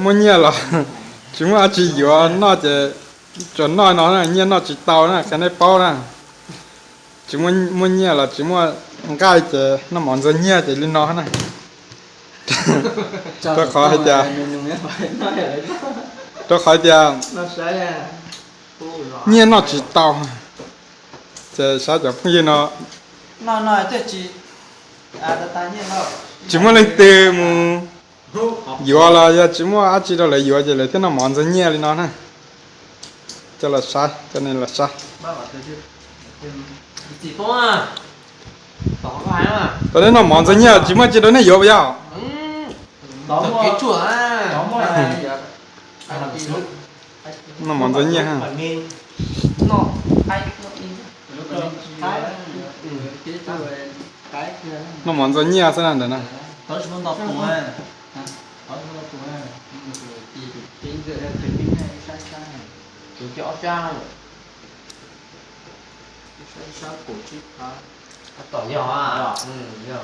Muaj nyiaj los tsis muaj dab tsi yuav noj ces tsuas noj no na, nyiaj noj tsis tau na, qhia nej paub na. Tsis muaj nyiaj los tsis muaj nqaij ces noj mov ntxuag nyiaj ces li no na. Rau qhov hais tias, rau qhov tias nyiaj noj tsis tau. Ces saib cov phooj ywg no tsis muaj leej twg mus yuav los yog tsis muaj dab tsi rau lawv yuav ces lawv thiaj noj mov ntxuag nyiaj li no na. Coj los saib, coj nej los saib. Tau nej noj mov ntxuag nyiaj tsis muaj dab tsi rau nej yuav puas yog? Noj mov ntxuag nyiaj. Noj mov ntxuag nyiaj xwb na ntawm na. Tom yog, yog.